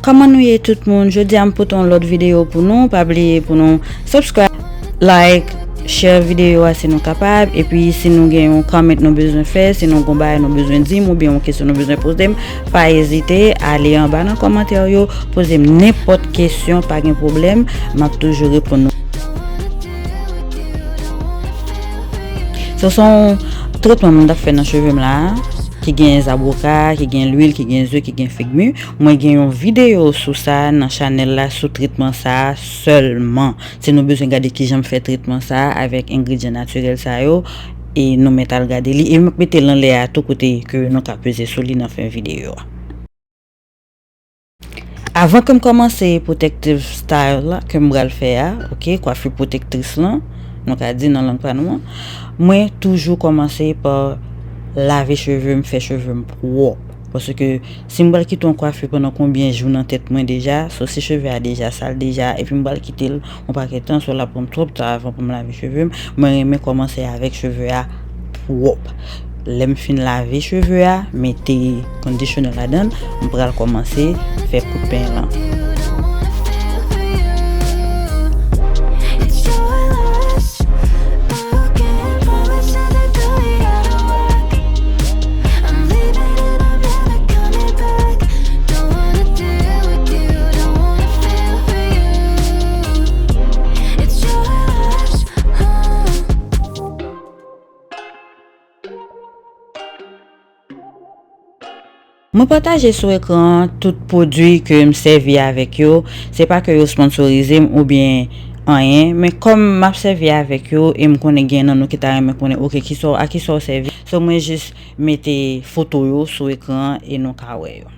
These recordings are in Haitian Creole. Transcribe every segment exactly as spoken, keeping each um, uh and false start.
Kòman nou ye tout moun? Jodi a m pote yon lòt videyo pou nou. Pa bliye pou nou subscribe, like, share videyo a si nou kapab. Epi si nou gen yon comment nou bezwen fè, si nou gon bagay nou bezwen di m oubyen yon kesyon nou bezwen poze m, pa ezite, ale anba nan kòmantè yo, poze m nenpòt kesyon, pa gen pwoblèm, m ap toujou reponn nou. So, se yon tretman m t ap fè nan cheve m la, ki gen zaboka, ki gen lwil, ki gen zwe, ki gen figmi. Mwen gen yon videyo sou sa nan chanèl la, sou tretman sa a sèlman. Si nou bezwen gade kijan m fè tretman sa a avèk engredyan natirèl sa yo, e nou mèt al gade li. E m ap mete l anlè a tou kote ke nou ka peze sou li nan fen videyo a. Avan ke m kòmanse protective style la ke m pral fè a, oke, kwafi pwotektris lan, nou ka di nan lang pa nou an, mwen toujou kòmanse pa lave cheve m, fè cheve m pwòp. Paske si m pral kite yon kwafi pandan konbyen jou nan tèt mwen deja, so si cheve a deja sal deja, epi m pral kite l yon pakèt tan, so l ap pran m twòp tan avan pou m lave cheve m, mwen renmen kòmanse avèk cheve a pwòp. Lè m fin lave cheve a, mete conditioner ladan l, m pral kòmanse fè kout peny lan. Mwen pataje sou ekran an tout pwodui ke m sèvi avèk yo. Se pa ke yo sponsorize m oubyen anyen, men kòm m ap sèvi avèk yo e m konnen gen nan nou ki ta renmen konnen, oke, kisa w, a kisa w sèvi. So, mwen jis mete foto yo sou ekran an e nou ka wè yo.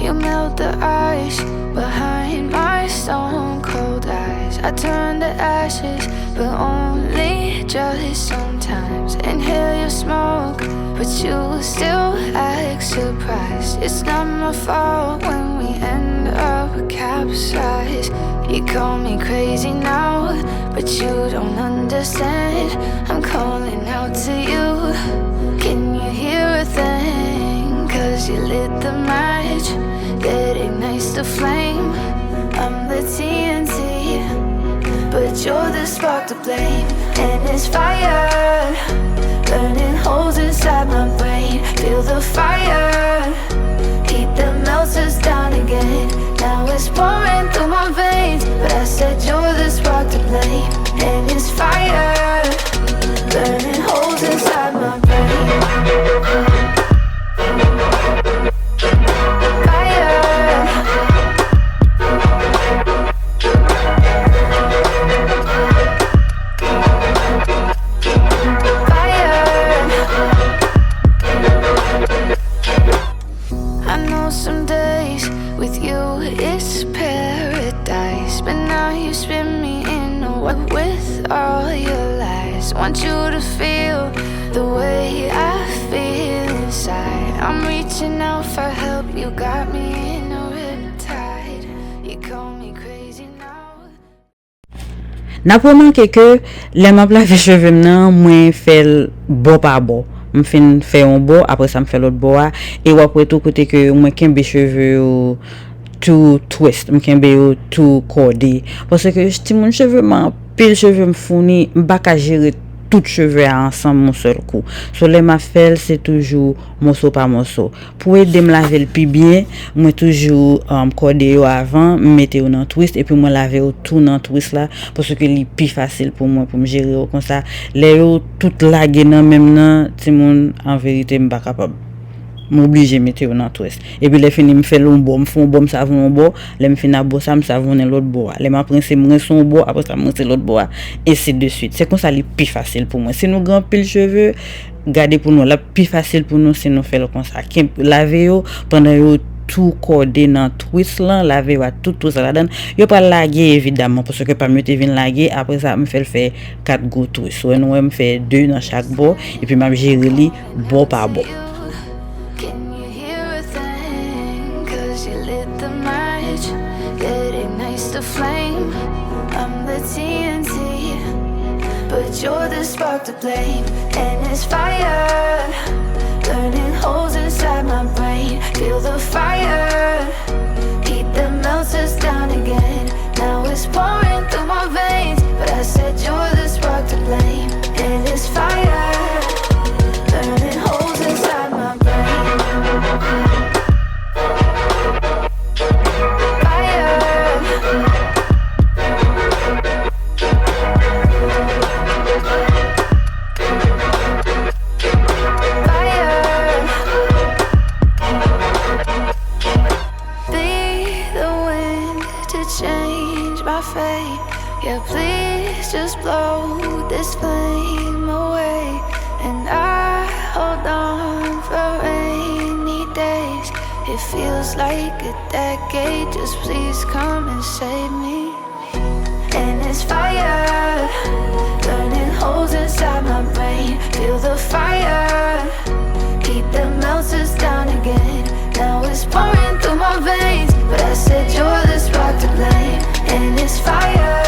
You melt the ice behind my stone cold eyes. I turn to ashes, but only just sometimes. Inhale your smoke, but you still act surprised. It's not my fault when we end up capsized. You call me crazy now, but you don't understand. I'm calling out to you. Can you hear a thing? 'Cause you lit the match that ignites the flame. I'm the T N T, but you're the spark to blame. And it's fire burning holes inside my brain. Feel the fire, heat that melts us down again. Now it's pouring through my veins, but I said you're the spark to blame. And it's fire burning holes inside my brain. Fire. Fire. I know some days with you it's paradise, but now you spin me in a web with all your lies. Want you to feel the way I feel inside. I'm reaching out for help, you got me in a riptide. You call me crazy now. N ap remake ke lè m ap lave cheve m nan, mwen fè l bò pa bò. M fin fè yon bò, apre sa m fè lòt bò a. E w ap wè tou kote ke mwen kenbe cheve yo tou twist, m kenbe yo tou kòde. Paske timoun, cheve m anpil, cheve m founi, m pa ka jere tout cheve a ansanm yon sèl kou. So lè m ap fè l, se toujou moso pa moso. Pou ede m lave l pi byen, mwen toujou, um, kòde yo avan, m mete yo nan twist, epi mwen lave yo tou nan twist la, paske li pi fasil pou mwen pou m jere yo konsa. Lè yo tout lage nan men m nan, timoun, an verite, m pa kapab. M oblije mete yo nan twist. Epi lè fini, m fè l yon bò, m fè yon bò, m savonnen yon bò. Lè m fin ak bò sa, m savonnen lòt bò a. Lè m ap rense, m rense yon bò, apre sa, m rense lòt bò a. Ensi de swit. Se konsa li pi fasil pou mwen. Si nou gen anpil cheve, gade pou nou, l ap pi fasil pou nou si nou fè l konsa. Kenb, lave yo pandan yo tou kòde nan twist lan, lave yo ak tout twist la ladan l. Yo pral lage evidaman, paske pa m yo te vin lage, apre sa, m fè l fè kat gwo twist. Ou wè, nou wè, m fè de nan chak bò, epi m ap jere li bò pa bò. Can you hear a thing? 'Cause you lit the match that ignites the flame. I'm the T N T, But you're the spark to blame, and it's fire burning holes inside my brain. Feel the fire, heat that melts us down again. Now it's pouring through my veins, but I said you're the spark to blame, and it's fire burning holes inside my brain. Fire. Fire. Be the wind to change my fate. Yeah, please just blow this flame away. And I hold on for rainy days. It feels like a decade. Just please come and save me. And it's fire burning holes inside my brain. Feel the fire, heat that melts us down again. Now it's pouring through my veins, but I said you're the spark to blame. And it's fire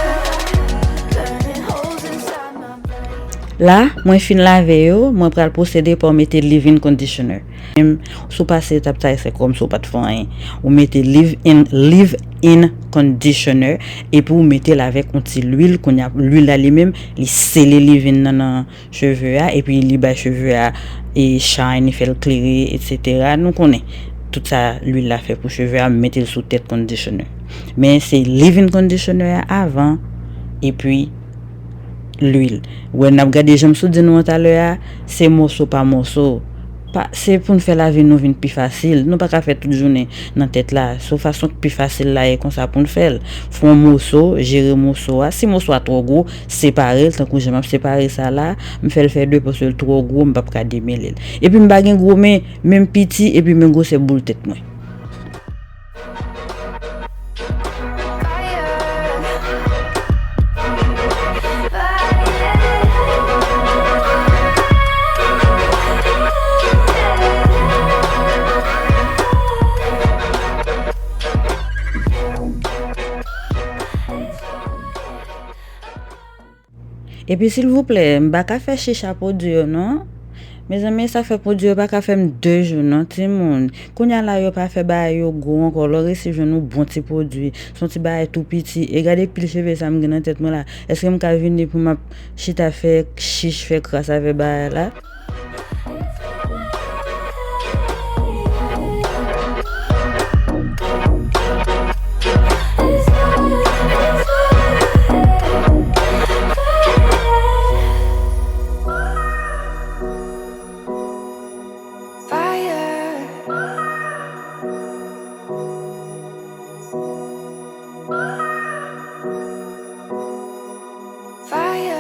burning holes inside my brain. La, mwen fin lave yo, mwen pral pwosede pa w mete leave-in conditioner. Menm si w pase etap sa, se kòmsi w pa t fè anyen. Ou mete leave-in, leave-in conditioner, epi w mete l avèk yon ti lwil. Kounye a, lwil la li menm, li sele leave-in nan nan cheve a, epi li bay cheve a e shine, li fè l klere, etsetera. Nou konnen tout sa lwil la fè pou cheve a, mete l sou tèt conditioner. Men se leave-in conditioner a avan, epi lwil. Wè, n ap gade jan m sot di nou an talè a, se mòso pa mòso. Pa, se pou n fè lavi nou vin pi fasil. Nou pa ka fè tout jounen nan tèt la. Se yon fason k pi fasil la ye konsa pou n fè l. Fè yon mòso, jere mòso a. Si mòso a twò gwo, separe l, tankou jan m ap separe sa la. M fè l fè de, paske l twò gwo, m p ap ka demele l. Epi m pa gen gwo men, men m piti, epi men gwosè boul tèt mwen. Epi silvouplè, m pa ka fè chicha pwodui yo non. Mezanmi, sa fè pwodui yo pa ka fè m de jou non, timoun. Kounye a la, yo pa fè bagay yo gwo ankò. Lè w resi jwenn yon bon ti pwodui, se yon ti bagay tou piti. E gade pil cheve sa m gen nan tèt mwen la. Èske m ka vini pou m ap chita fè chich, fè kras avè bagay la? Fire. Fire.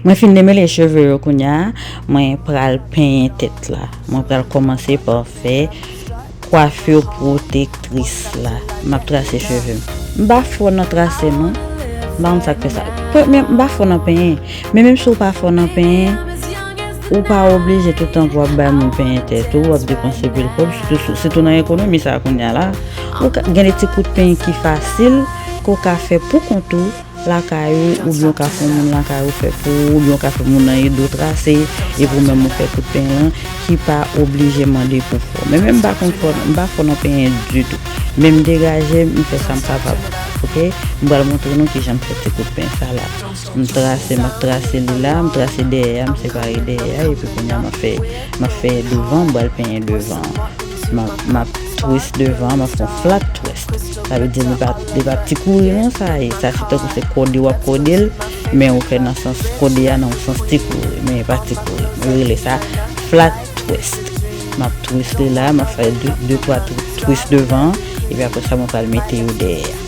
Mwen fin demele cheve yo kounye a, mwen pral penyen tèt la. Mwen pral kòmanse pa fè kwafi pwotektris la. M ap trase cheve m. M pa fò nan trase non. M pa konn sa k fè sa. Pe-, men m pa fò nan penyen. Men menm si w pa fò nan penyen, ou pa oblije tout tan pou w ap bay moun penyen tèt ou, w ap depanse pil kòb, sitou, sitou nan ekonomi sa a kounye a la. Ou ka, gen de ti kout penyen ki fasil, ke w ka fè pou kont ou, lakay ou, oubyen w ka fè yon moun lakay ou fè pou ou, oubyen w ka fè moun nan ede w trase, epi ou menm ou fè kout penyen lan, ki pa oblije mande pou fò. Men menm m pa konn fò, m pa fò nan penyen ditou. Men m degaje m, m fè sa m kapab. Oke? M pral montre nou kijan m fè ti kout penyen sa la. M trase, m ap trase li la, m trase dèyè a, m separe dèyè a, epi kounye a m ap fè, m ap fè devan, m pral penyen devan an. M ap, m ap twist devan an, m ap fè yon flat twist. Sa vle di li pa, li pa ti kouri non, sa ye. Sa se tankou se kode w ap kode l, men ou fè nan sans kode a, nan yon sans ti kouri, men e pa ti kouri. Yo rele sa flat twist. M ap twist li la, m ap fè de, de twa tw-, twist devan an, epi apre sa, mwen pral mete yo dèyè a.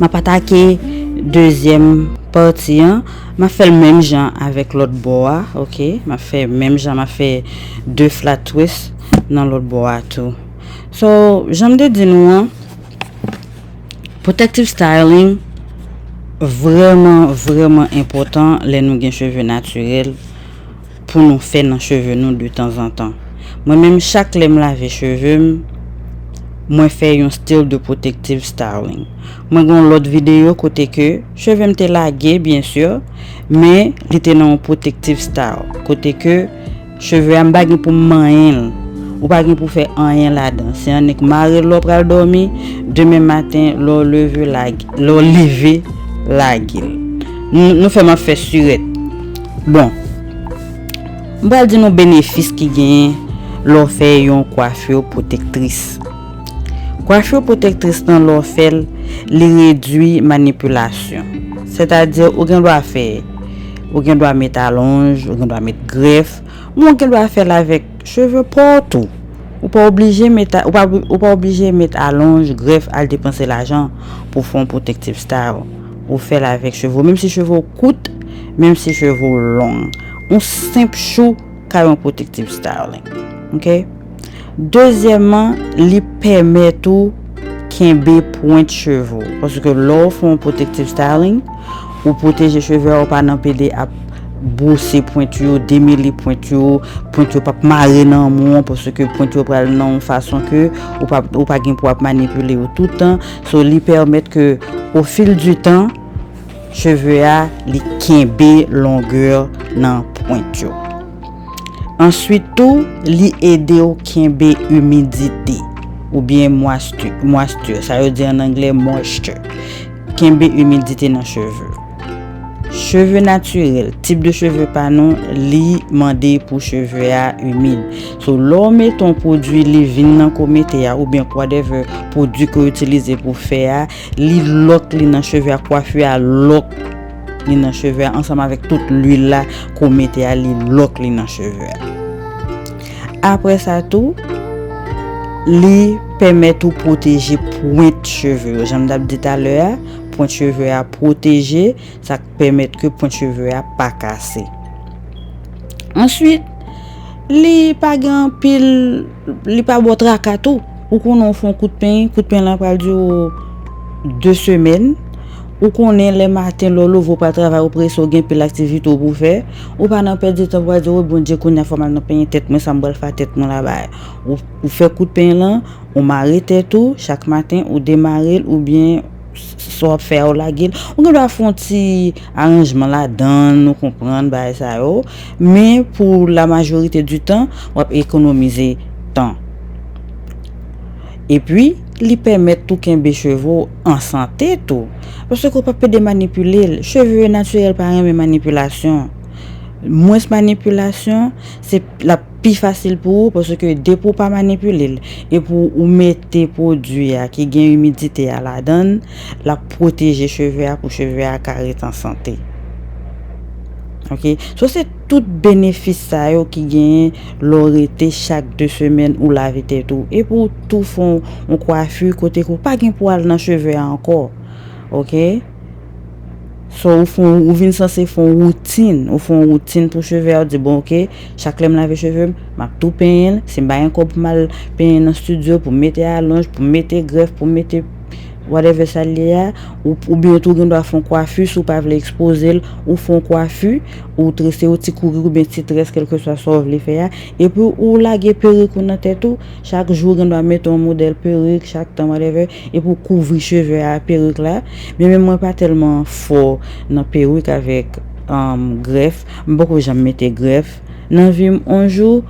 M ap atake dezyèm pati an. M ap fè l menm jan avèk lòt bò a, oke? M ap fè menm jan, m ap fè de flat twist nan lòt bò a tou. So, jan m te di nou an, protective styling vrèman, vrèman enpòtan lè nou gen cheve natirèl pou nou fè nan cheve nou de tanzantan. Mwen menm, chak lè m lave cheve m, mwen fè yon stil de protective styling. Mwen gen yon lòt videyo kote ke cheve m te lage, byen si, men li te nan yon protective style. Kote ke cheve a, m pa gen pou m manyen l. Ou pa gen pou w fè anyen ladan. Se annik mare l lè w pral dòmi, demen maten, lè w leve, lage, lè w leve, lage l. Nou, nou fè m ap fè sirèt. Bon, m pral di nou benefis ki genyen lè w fè yon kwafi pwotektris. Kwafi pwotektris lan, lè w fè l, li redui manipilasyon. Sètadi, ou gen dwa fè, ou gen dwa met alonj, ou gen dwa met grèf, men ou gen dwa fè l avèk cheve pa w tou. Ou pa oblije met a-, ou pa, ou pa oblije met alonj, grèf, al depanse lajan pou fè yon protective style. Ou fè l avèk cheve w, menm si cheve w kout, menm si cheve w long. Yon senp chou ka yon protective styling. Oke? Dezyèmman, li pèmèt ou kenbe pwent cheve w. Paske lè w fè yon protective styling, ou pwoteje cheve a, ou pa nan pede ap bwose pwent yo, demele pwent yo, pwent yo p ap mare nan men w, paske pwent yo pral nan yon fason ke ou pa, ou pa gen pou ap manipile yo tout tan. So, li pèmèt ke, au fil du temps, cheve a, li kenbe longè nan pwent yo. Answit tou, li ede w kenbe imidite oubyen mwasti-, mwasti, sa yo di an anglè moisture. Kenbe imidite nan cheve. Cheve natirèl, tip de cheve pa nou, li mande pou cheve a imid. So, lè w mete yon pwodui leave-in nan ke w mete a, oubyen whatever pwodui ke w itilize pou fè a, li lòk li nan cheve a, kwafi a lòk li nan cheve a, ansanm avèk tout lwil la ke w mete a, li lòk li nan cheve a. Apre sa tou, li pèmèt ou pwoteje pwent cheve yo. Jan m t ap di talè a, pwent cheve a pwoteje, sa k pèmèt ke pwent cheve a pa kase. Answit, li pa gen anpil, li pa ba w traka tou. Ou konnen w fè yon kout penyen, kout penyen lan pral dire w de semèn. Ou konnen lè maten, lè w leve, w pral travay, ou prese, w gen pil aktivite w pou fè. Ou pa nan pèdi tan pou al di, "Wi, Bondye, kounye a fò m al nan penyen tèt mwen, sa m pral fè a tèt mwen la bay." Ou, ou fè kout penyen lan, ou mare tèt ou, chak maten, ou demare l, oubyen sa w ap fè a, ou lage l. Ou gen dwa fè yon ti aranjman ladan l, ou konprann bagay sa yo. Men pou la majorite di tan, w ap ekonomize tan. Epi, li pèmèt tou kenbe cheve w an sante tou. Paske w p ap pede manipile l. Cheve natirèl pa renmen manipilasyon. Mwens manipilasyon, se l ap pi fasil pou ou, paske depi w pa manipile l, epi w mete pwodui a ki gen imidite a ladan l, l ap pwoteje cheve a pou cheve a ka ret an sante. Ok? So, se tout benefis sa yo ki genyen lè w rete chak de semèn ou lave tèt ou. Epi w tou fè yon, yon kwafi kote ke w pa gen pou al nan cheve a ankò. Ok? So, ou fè yon, ou vin sanse fè yon woutin. Ou fè yon woutin pou cheve a, ou di, bon, ok, chak lè m lave cheve m, m ap tou penyen l. Si m pa gen kòb pou m al penyen nan estidyo, pou m mete alonj, pou m mete grèf, pou m mete whatever sa l ye a, ou, oubyen ou tou gen dwa fè yon kwafi, si w pa vle ekspoze l, ou fè yon kwafi, ou trese yon ti kourik oubyen ti très, kèlkeswa sa w vle fè a, epi ou lage perik ou nan tèt ou, chak jou ou gen dwa mete yon modèl perik, chak tan, whatever, epi ou kouvri cheve a, perik la. Men, men mwen pa tèlman fò nan perik avèk, um, grèf. M poko janm mete grèf nan vi m yon jou,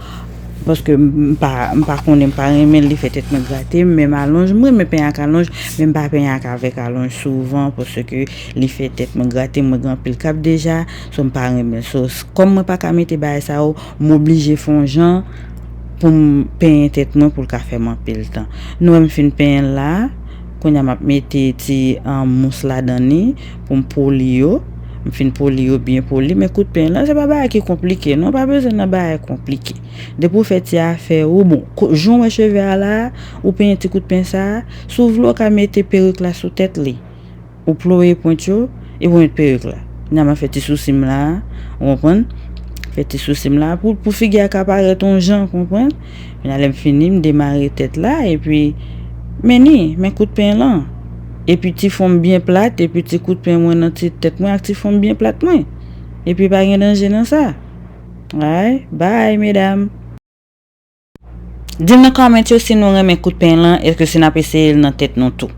paske m pa, m pa konnen, m pa renmen li fè tèt mwen grate m, menm alonj, m renmen penyen ak alonj, men m pa penyen ak, avèk alonj souvan, paske li fè tèt mwen grate m, mwen gen anpil kap deja, so m pa renmen l. So, s-, kòm mwen pa ka mete bagay sa yo, m oblije fè yon jan pou m penyen tèt mwen pou l ka fè m anpil tan. Nou wè m fin penyen l la, kounye a m ap mete ti, um, mous ladan li pou m poli yo. M fin poli yo byen poli, men kout pen lan, se pa bagay ki konplike, non, pa bezwen nan bagay konplike. Depi w fè ti afè ou, bon, ko-, jan w wè cheve a la, ou penyen ti kout pen sa, si w vle w ka mete perik la sou tèt li. Ou ploye pwent yo, epi w met perik la. Kounye a m ap fè ti sousi m la, ou konprann? Fè ti sousi m la, pou, pou figi a ka parèt yon jan, ou konprann? Kounye a lè m fini, m demare tèt la, epi, men ni, men kout pen lan. Epi ti fon m byen plat, epi ti kout pen mwen nan ti tèt mwen ak ti fon m byen plat mwen. Epi pa gen danje nan sa. Alright, bye, medam. Di m nan comment yo si nou renmen kout pen lan, èske si n ap eseye l nan tèt nou tou.